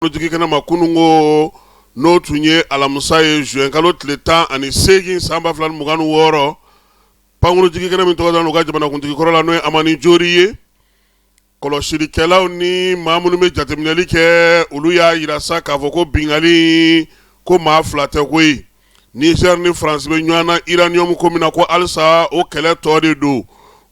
Jigikɛnɛ ma kunun ko n'o tun ye alamisa ye juin kalo tile 18 san 2026, pankurun jigikɛnɛ min tɔgɔ dalen u ka jamanakuntigi kɔrɔ la, n'o ye Amani Jori ye. Kɔlɔsilikɛlaw ni maa minnu bɛ jateminɛli kɛ, olu y'a jira sa k'a fɔ ko binkanni ko maa fila tɛ koyi. Niger ni France bɛ ɲɔgɔn na uranium ko min na, ko halisa o kɛlɛ tɔ de don.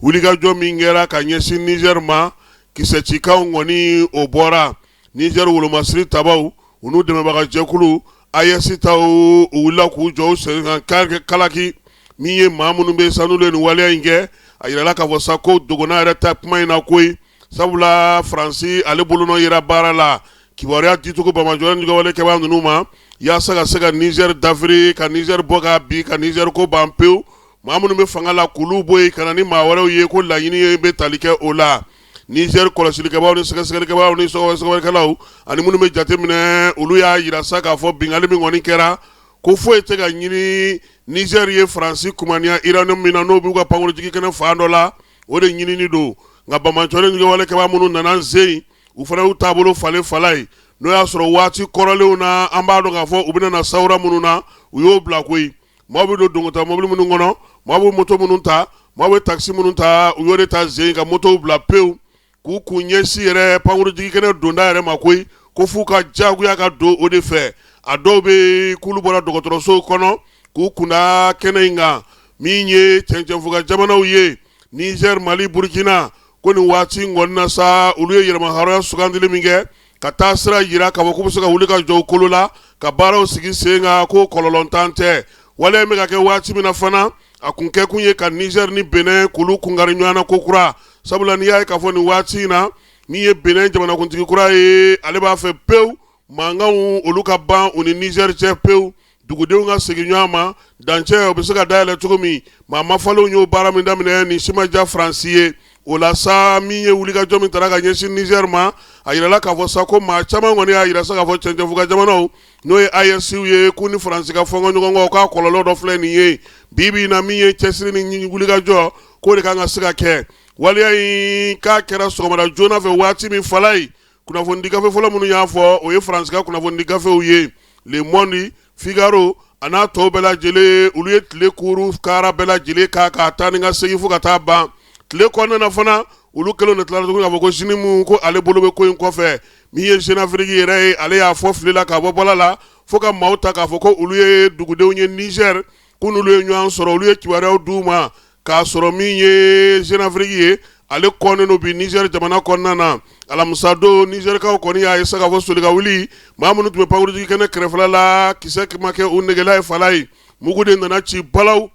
Wulikajɔ min kɛra ka ɲɛsin Niger ma, kisɛcikanw kɔni o bɔra. Niger wolomasiri tabaw, u n'u dɛmɛbagajɛkulu AES taw, u wulila k'u jɔ u sen kan kalaki. Min ye maa minnu bɛ sa n'olu ye nin waleya in kɛ, a yirala k'a fɔ sa ko dogona yɛrɛ ta kuma in na koyi, sabula Faransi ale bolonɔ yera baara la. Kibaruya dicogo banbaanciwale ni juguyawale kɛbaa ninnu ma, yaasa ka se ka Niger dafiri, ka Niger bɔ ka bin, ka Niger ko ban pewu, maa minnu bɛ fanga la k'olu bɔ yen ka na ni maa wɛrɛw ye, ko laɲini bɛ tali kɛ o la. Niger kɔlɔsilikɛbaaw ni sɛgɛsɛgɛlikɛbaaw ni sɛgɛsɛgɛlikɛlaw ani minnu bɛ jateminɛ, olu y'a jira sa k'a fɔ binkanni min kɔni kɛra, ko foyi tɛ ka ɲini Niger ye Faransi kumaniya uranium min na, n'o b'u ka pankurun jigikɛnɛ fan dɔ la, o de ɲinini don. Nka banbaanciwale ni juguyawale kɛbaa minnu nana sen, u fana y'u taabolo falen fala ye. N'o y'a sɔrɔ waati kɔrɔlenw na, an b'a dɔn k'a fɔ u bɛna na sawura minnu na, u y'o bila koyi. Maaw bɛ don dongota mobili minnu kɔnɔ, maaw bɛ moto minnu ta, maaw bɛ takisi minnu ta, u y'o de ta sen ka motow bila pewu, k'u kun ɲɛsin yɛrɛ pankurun jigikɛnɛ donda yɛrɛ ma koyi, ko f'u ka jagoya ka don o de fɛ. A dɔw bɛ k'olu bɔra dɔgɔtɔrɔsow kɔnɔ k'u kunda kɛnɛ in kan. Min ye cɛncɛnfuga jamanaw ye, Niger, Mali, Burkina, ko nin waati in kɔni na sa, olu ye yɛrɛmahɔrɔnya sugandili min kɛ ka taa sira jira k'a fɔ k'u bɛ se ka wuli ka jɔ u kolo la ka baaraw sigi sen kan, ko kɔlɔlɔntan tɛ. Waleya in bɛ ka kɛ waati min na fana, a kun kɛkun ye ka Niger ni Benin k'olu kunkari ɲɔgɔn na ko kura, sabula n'i y'a ye k'a fɔ nin waati in na, min ye Benin jamanakuntigi kura ye, ale b'a fɛ pewu mankanw olu ka ban u ni Niger cɛ pewu, dugudenw ka segin ɲɔgɔn ma, dancɛ o bɛ se ka dayɛlɛ cogo min. Maa mafalenw y'o baara min daminɛ, nin si ma diya Faransi ye. O la sa, min ye wulikajɔ min taara ka ɲɛsin Niger ma, a yirala k'a fɔ sa ko maa caman kɔni y'a jira sa k'a fɔ cɛncɛnfuga jamanaw, n'o ye AES ye, k'u ni Faransi ka fɔnkɔ ɲɔgɔn kɔ, k'a kɔlɔlɔ dɔ filɛ nin ye bi bi in na. Min ye cɛsiri ni wulikajɔ k'o de kan ka se ka kɛ. Waleya in k'a kɛra sɔgɔmada joona fɛ waati min fala ye, kunnafonidi gafe fɔlɔ minnu y'a fɔ, o ye Faransi ka kunnafonidi gafew ye, Le Monde, Figaro a n'a tɔw bɛɛ lajɛlen. Olu ye tile kuuru kara bɛɛ lajɛlen k'a ka taa ni ka segin fo ka taa ban tile kɔnɔna na fana. Olu kɛlen de tilala tuguni k'a fɔ ko JNIM, ko ale bolo bɛ ko in kɔfɛ. Min ye Jeune Afrique yɛrɛ ye, ale y'a fɔ fili la k'a bɔ bɔla la fo ka maaw ta k'a fɔ ko olu ye dugudenw ye Niger, ko n'olu ye ɲɔgɔn sɔrɔ, olu ye kibaruyaw d'u ma, k'a sɔrɔ min ye Jeune Afrique ye, ale kɔnnen don bi Niger jamana kɔnɔna na. Alamisa don, Nizɛrikaw kɔni y'a ye sa k'a fɔ soli ka wuli, maa minnu tun bɛ pankurun jigikɛnɛ kɛrɛfɛla la, kisɛ ma kɛ u negela ye fala ye, mugu de nana ci balaw,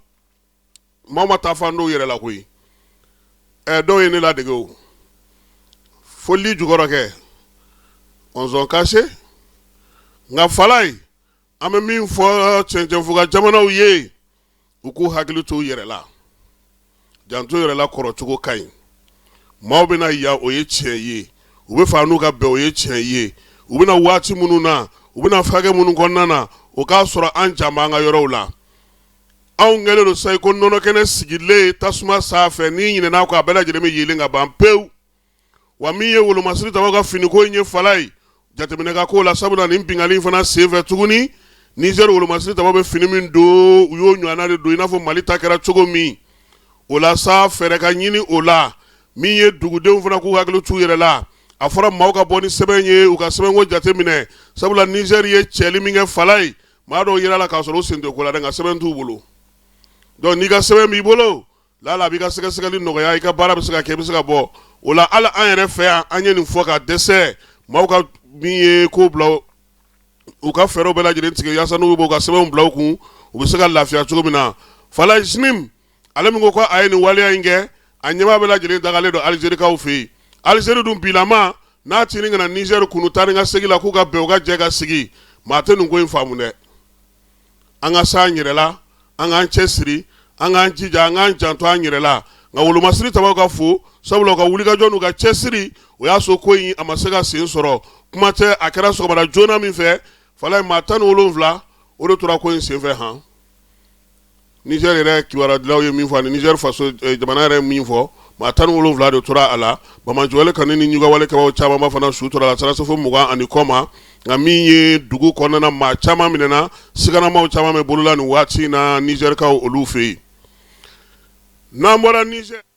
maaw ma taa fan dɔw yɛrɛ la koyi. Ɛ, dɔw ye ne ladege o foli jukɔrɔ kɛ ɔnzɔn kase. Nka fala ye, an bɛ min fɔ cɛncɛnfuga jamanaw ye, u k'u hakili to u yɛrɛ la, janto yɛrɛ la kɔrɔcogo ka ɲi. Maaw bɛna yan, o ye tiɲɛ ye, u bɛ fɛ n'u ka bɛn, o ye tiɲɛ ye. U bɛna waati minnu na, u bɛna fakɛ minnu kɔnɔna na, o k'a sɔrɔ an jan b'an ka yɔrɔw la. Anw kɛlen don sa i ko nɔnɔkɛnɛ sigilen tasuma sanfɛ, n'i ɲinɛna kɔ, a bɛɛ lajɛlen bɛ yeelen ka ban pewu. Wa min ye wolomasiri tabaw ka finiko in ye fala ye, jateminɛ ka k'o la, sabula nin binkanni fana senfɛ tuguni, Niger wolomasiri tabaw bɛ fini min don, u y'o ɲɔgɔnna de don i n'a fɔ Mali ta kɛra cogo min. O la sa, fɛɛrɛ ka ɲini o la. Min ye dugudenw fana k'u hakili t'u yɛrɛ la, a fɔra maaw ka bɔ ni sɛbɛn ye, u ka sɛbɛnko jateminɛ, sabula Niger ye cɛli min kɛ fala ye, maa dɔw yera la k'a sɔrɔ u sen tɛ ko la dɛ, nka sɛbɛn t'u bolo. Donc n'i ka sɛbɛn b'i bolo, lala a b'i ka sɛgɛsɛgɛli nɔgɔya, i ka baara bɛ se ka kɛ, i bɛ se ka bɔ o la. Hali an yɛrɛ fɛ yan, an ye nin fɔ ka dɛsɛ. Maaw ka min ye ko bila, u ka fɛɛrɛw bɛɛ lajɛlen tigɛ yaasa n'u bɛ u ka sɛbɛnw bila u kun, u bɛ se ka lafiya cogo min na. Fala, JNIM ale min ko ko a ye nin waleya in kɛ, a ɲɛmaa bɛɛ lajɛlen dagalen don Alizerikaw fɛ yen. Alizeri dun bilama n'a tini ka na Niger kunu taa ni ka segin la, k'u ka bɛn, u ka jɛ ka sigi. Maa tɛ nin ko in faamu dɛ. An ka s'an yɛrɛ la, an k'an cɛ siri, an k'an jija, an k'an janto an yɛrɛ la. Nka wolomasiri tabaw ka fo, sabula u ka wulikajɔ n'u ka cɛsiri, o y'a so ko in a ma se ka sen sɔrɔ. Kuma tɛ, a kɛra sɔgɔmada joona min fɛ fala ye, maa 17 o de tora ko in senfɛ han. Niger yɛrɛ kibarudilaw ye min fɔ ani Niger faso jamana yɛrɛ ye min fɔ, maa Maa 17 de tora a la. Banbaanciwale kɔni ni ɲugawale kɛbaaw camanba fana su tora a la, taara se fo 20 ani kɔ ma. Nka min ye dugu kɔnɔna, maa caman minɛna, siganamaw caman bɛ bolola nin waati in na Nizɛrikaw olu fɛ yen. N'an bɔra Nizɛri